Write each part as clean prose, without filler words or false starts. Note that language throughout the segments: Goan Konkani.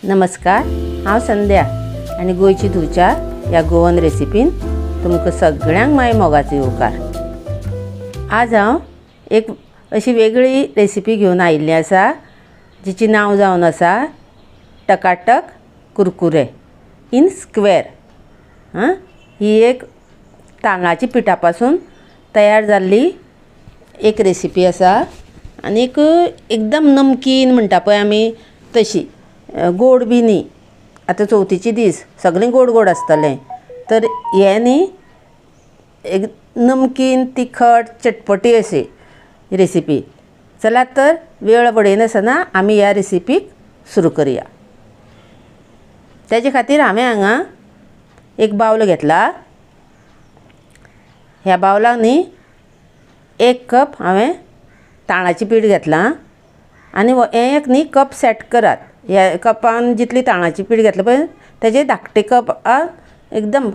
नमस्कार, हांव संध्या आनी गोंयची धुवच्या ह्या गोवन रेसिपीन तुमकां सगळ्यांक माय मोगाचो येवकार। आज हांव एक अशी वेगळी रेसिपी घेवन आयिल्ली आसा जिची नांव जावन आसा टकाटक कुरकुरे इन स्क्वेअर। ही एक तांदळाच्या पिठा पासून तयार जाल्ली एक रेसिपी आसा आनीक एकदम नमकीन म्हणटा पळय आमी तशी, गोड बी न्ही। आतां चवथीचे दीस सगळें गोड गोड आसतलें, तर हें न्ही एक नमकीन तिखट चटपटी अशी रेसिपी। चलात तर वेळ बडयनासतना आमी ह्या रेसिपीक सुरू करया। तेजे खातीर हांवें हांगा एक बावलो घेतला। ह्या बावलाक न्ही एक कप हांवें तांदळाचें पीठ घेतलां आनी हें एक न्ही कप सेट करात। ह्या कपान जितली तांदळाचें पीठ घेतलें पळय तेजें धाकटें कप एकदम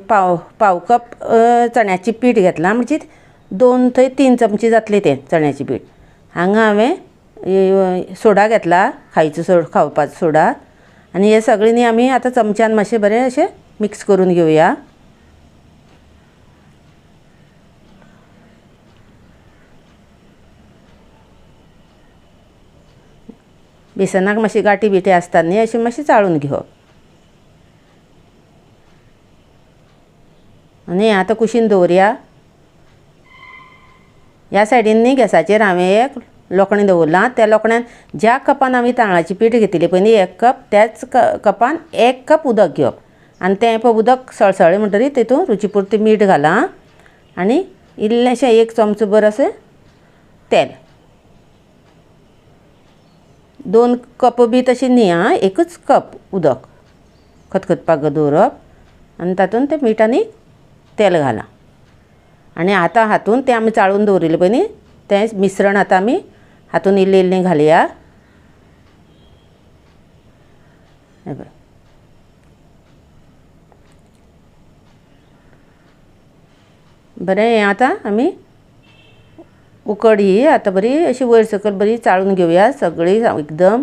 पाव पाव कप चण्याचें पीठ घेतलां, म्हणजे 2 ते 3 चमचे जातलें तें चण्याचें पीठ। हांगा हांवें सोडा घेतला, खायचो सोडा, खावपाचो सोडा। आनी हें सगळें न्ही आमी आतां चमच्यान मातशें बरें अशें मिक्स करून घेवया। बेसनाक मातशी गांठी बिटी आसता न्ही, अशें मातशें चाळून घेवप। आनी हें आतां कुशीन दवरया। ह्या सायडीन न्ही गॅसाचेर हांवें एक लोकणें दवरलां। त्या लोकण्यान ज्या कपान आमी तांदळाचें पीठ घेतिल्लें पळय न्ही 1 कप, त्याच कपान 1 कप उदक घेवप आनी तें पळय उदक सळसळ्ळें म्हणटरीर तितून रुची पुरतें मीठ घालां आनी इल्लेंशें 1 चमचो भर अशें तेल। 2 कप बी तशें न्ही आं, एकच कप उदक खतखतपाक दवरप आनी तातूंत तें मीठ आनी तेल घालां। आनी आतां हातूंत तें आमी चाळून दवरिल्लें पळय न्ही तें मिश्रण आतां आमी हातूंत इल्लें इल्लें घालया। हें पळय बरें, हें आतां आमी उकड ही आतां बरी अशी वयर सकयल बरी चाळून घेवया सगळी एकदम।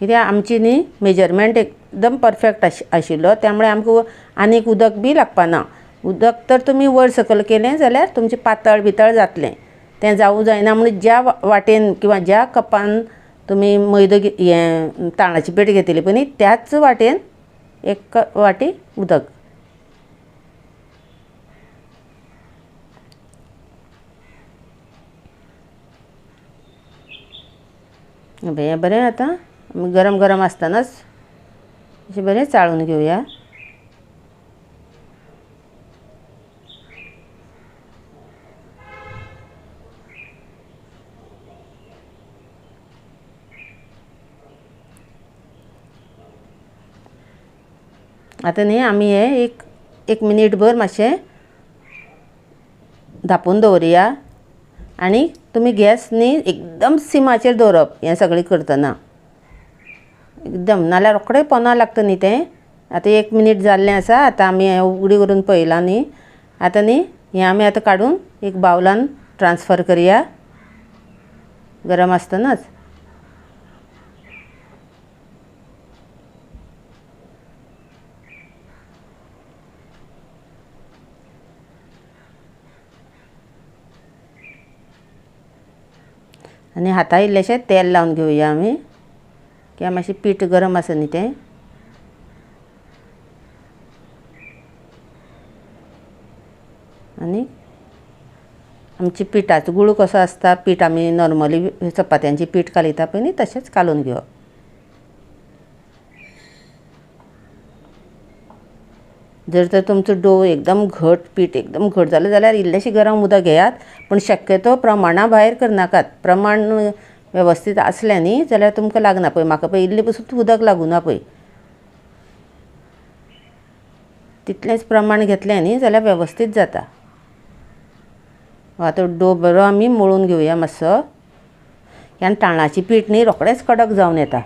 कित्याक आमची न्ही मेजरमेंट एकदम परफेक्ट आशिल्लो, त्यामुळे आमकां आनीक उदक बी लागपाना। उदक तर तुमी वयर सकयल केलें जाल्यार तुमचें पातळ बितळ जातलें, तें जावूं जायना म्हणून ज्या वाटेन किंवा ज्या कपान तुमी मैदो हें तांदळाचें पीठ घेतिल्लें पळय न्ही त्याच वाटेन 1 वाटी उदक। हें बरें आतां गरम गरम आसतनाच अशें बरें चाळून घेवया। आतां न्ही आमी हें एक मिनीट भर मातशें धांपून दवरया आनी तुमी गॅस न्ही एकदम सिमाचेर दवरप हें सगळें करतना एकदम, नाल्यार रोखडें पोना लागता न्ही तें। आतां 1 मिनीट जाल्लें आसा, आतां आमी हें उगडी करून पळयलां न्ही। आतां न्ही हें आमी आतां काडून एक बावलान ट्रान्सफर करया गरम आसतनाच। आनी हाता इल्लेशें तेल लावन घेवया आमी, कित्याक मातशें पीठ गरम आसा न्ही तें। आनी आमच्या पिठाचो गुळो कसो आसता, पीठ आमी नॉर्मली चपात्यांचें पीठ कालयता पळय न्ही तशेंच कालोवन घेवप। जर तर तुमचो डो एकदम घट, पीठ एकदम घट जालें जाल्यार इल्लेशें गरम उदक घेयात, पूण शक्यतो प्रमाणा भायर करनाकात। प्रमाण वेवस्थीत आसलें न्ही जाल्यार तुमकां लागना। पळय म्हाका पळय इल्लें पसून उदक लागूना पळय, तितलेंच प्रमाण घेतलें न्ही जाल्यार वेवस्थीत जाता। आतां डो बरो आमी मळून घेवया मातसो, कारण तांदळाचें पीठ न्ही रोखडेंच कडक जावन येता।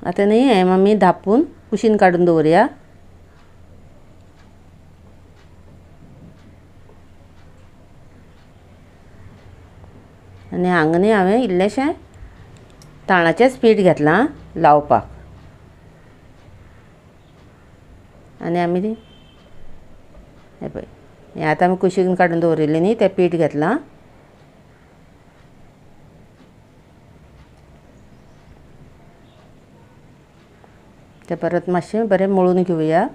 आतां न्ही हें आमी धापून कुशीन काडून दवरया. आनी हांगा न्ही हांवें इल्लेशें तांदळाचेंच पीठ घेतलां लावपाक. आनी आमी हें पळय हें आतां आमी कुशीन काडून दवरिल्लें न्ही तें पीठ घेतलां. तें परत मातशें बरें मळून घेवया.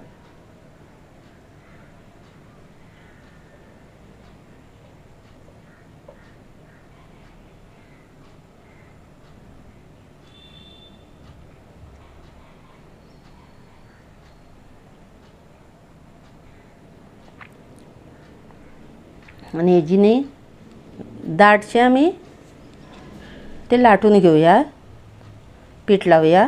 आनी हेजी न्ही दाटशें आमी तें लाटून घेवया, पीठ लावया.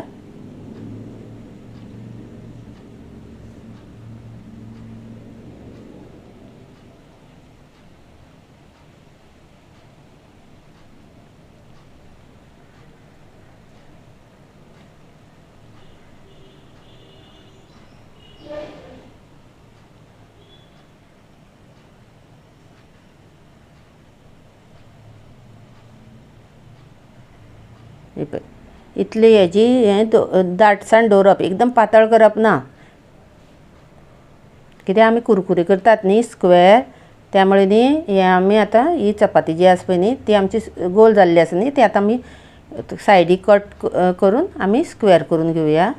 इतली हेजी हें दाटसाण दवरप, एकदम पातळ करप ना, कित्याक आमी कुरकुरे करतात न्ही स्क्वेर, त्यामुळे न्ही हें आमी आतां ही चपाती जी आसा पळय न्ही ती आमची गोल जाल्ली आसा न्ही ती आतां आमी सायडीक कट करून आमी स्क्वेर करून घेवया.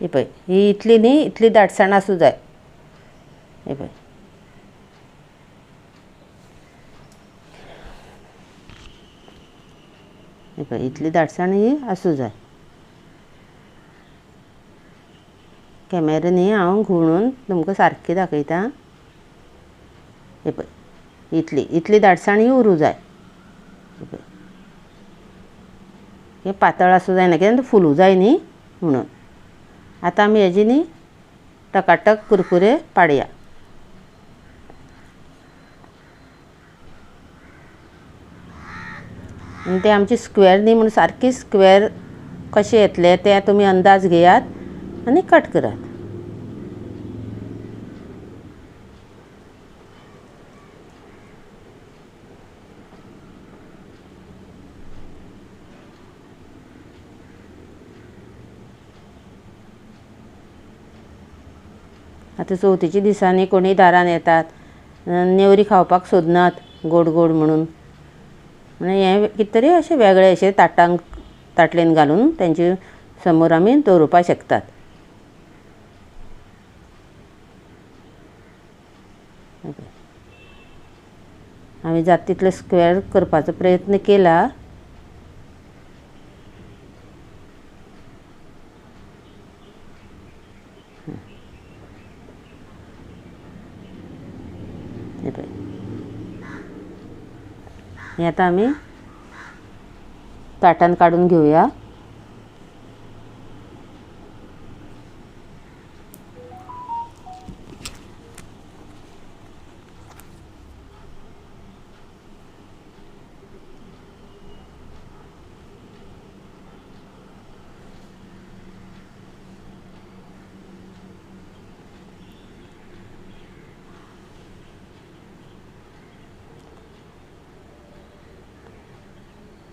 ही पळय ही इतली न्ही इतली दाटसाण आसूं जाय. हे पळय हे पळय इतली दाटसाण ही आसूं जाय. कॅमेरा न्ही हांव घुंवडून तुमकां सारकें दाखयता. हे पळय इतली इतली दाटसाण ही उरूं जाय. हे पळय हें पातळ आसूं जायना, कित्याक फुलूं जाय न्ही म्हणून. आतां आमी हेजी न्ही टकाटक कुरकुरे पाडया. आनी ते आमचे स्क्वेर न्ही म्हणून सारके स्क्वेर कशे येतले ते तुमी अंदाज घेयात आनी कट करात. आतां चवथीच्या दिसांनी कोणूय दारान येतात, नेवरी खावपाक सोदनात गोड गोड म्हणून, म्हणून हें कितें तरी अशें वेगळें अशें ताटांक ताटलेन घालून तेंचे समोर आमी दवरुपाक शकतात. हांवें जाता तितले स्क्वेर करपाचो प्रयत्न केला. हें आतां आमी ताटान काडून घेवया.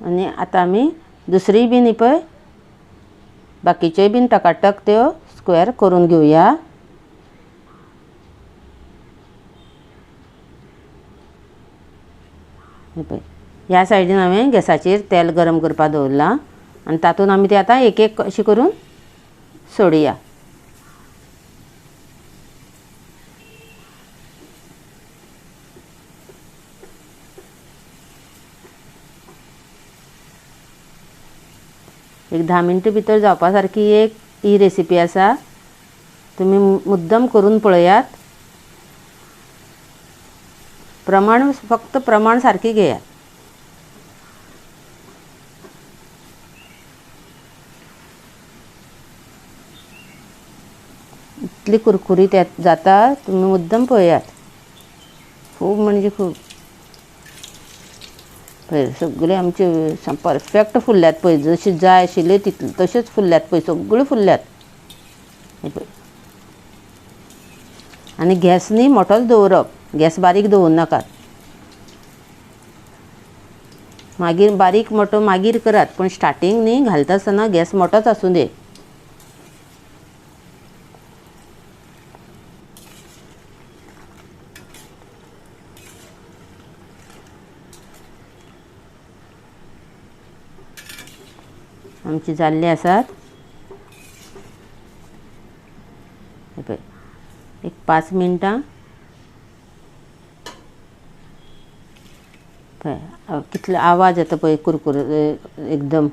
आनी आतां आमी दुसरी बीन ही पळय बाकीच्योय बीन टकाटक त्यो स्क्वेर करून घेवया. हे पळय ह्या सायडीन हांवें गॅसाचेर तेल गरम करपाक दवरलां आनी तातूंत आमी ते आतां एक एक अशें करून सोडया. एक 10 मिनटां भितर जावपा सारकी एक ही रेसिपी आसा, तुमी मुद्दम करून पळयात. प्रमाण फक्त प्रमाण सारकें घेयात. इतली कुरकुरीत जाता तुमी मुद्दम पळयात, खूब म्हणजे खूब। पळय सगळे आमचे परफेक्ट फुल्ल्यात पळय, जशी जाय आशिल्ले तितले तशेंच फुल्ल्यात पळय, सगळे फुल्ल्यात। पळय आनी गॅस न्ही मोठोच दवरप, गॅस बारीक दवरूं नाकात। मागीर बारीक मोठो मागीर करात, पण स्टार्टींग न्ही घालता आसतना गॅस मोठोच आसूं दे। आमची जाल्ली आसात पळय एक 5 मिनटां पळय कितलो आवाज येता पळय, कुरकुर एकदम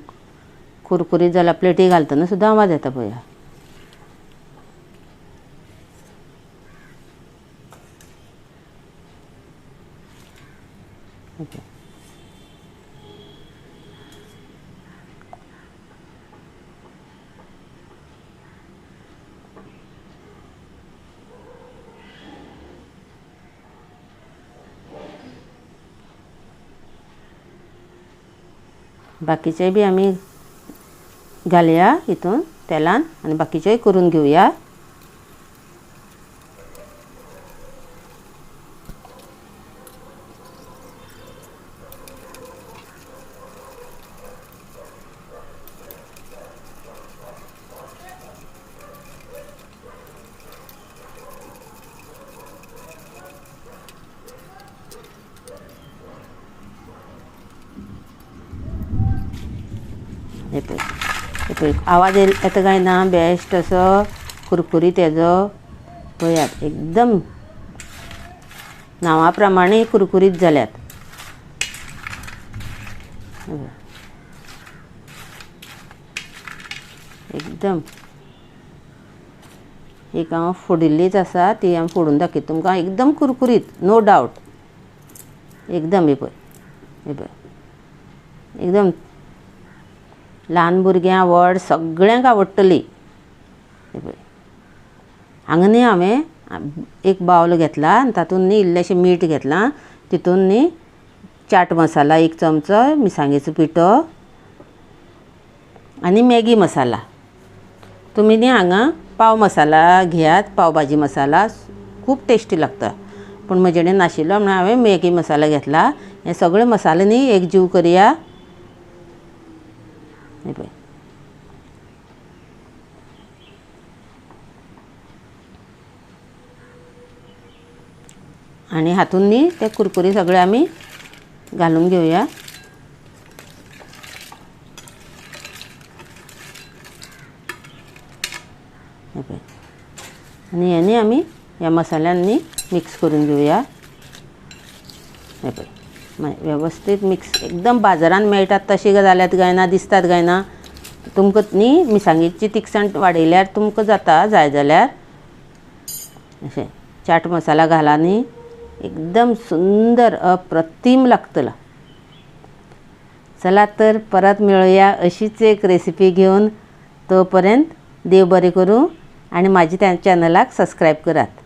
कुरकुरीत जाला। प्लेटी घालतना सुद्दां आवाज येता पळय। बाकीचे बी आमी घालया हितून तेलान आनी बाकीचेय करून घेवया। पळय आवाज येता काय ना, बेस्ट असो कुरकुरीत हेजो पळयात, एकदम नांवा प्रमाणे कुरकुरीत जाल्यात। एकदम एक हांव फोडिल्लीच आसा ती हांव फोडून दाखयता तुमकां, एकदम कुरकुरीत नो डावट एकदम। हे पळय हे पळय एकदम ल्हान भुरग्यांक व्हड सगळ्यांक आवडटली। पळय हांगा न्ही हांवें एक बावल घेतला आनी तातूंत न्ही इल्लेशें मीठ घेतलां, तितून न्ही चाट मसाला 1 चमचो, मिरसांगेचो पिठो आनी मॅगी मसाला। तुमी न्ही हांगा पाव मसाला घेयात, पाव भाजी मसाला खूब टेस्टी लागता, पूण म्हजे कडेन नाशिल्लो म्हणून हांवें मॅगी मसाला घेतला। हे सगळे मसाले न्ही एकजीव करया। पळय आनी हातून न्ही ते कुरकुरी सगळे आमी घालून घेवया। आनी हे न्ही आमी ह्या मसाल्यान न्ही मिक्स करून घेवया। हे पळय वेवस्थीत मिक्स, एकदम बाजारान मेळटात तशें जाल्यात काय ना, दिसतात काय ना। तुमकां न्ही मिरसांगेची तिखसाण वाडयल्यार तुमकां जाता जाय जाल्यार। अशें चाट मसाला घाला न्ही, एकदम सुंदर अप्रतिम लागतलो। चला तर परत मेळुया अशीच एक रेसिपी घेवन, तोपर्यंत देव बरें करूं आनी म्हाज्या त्या चॅनलाक सबस्क्रायब करात।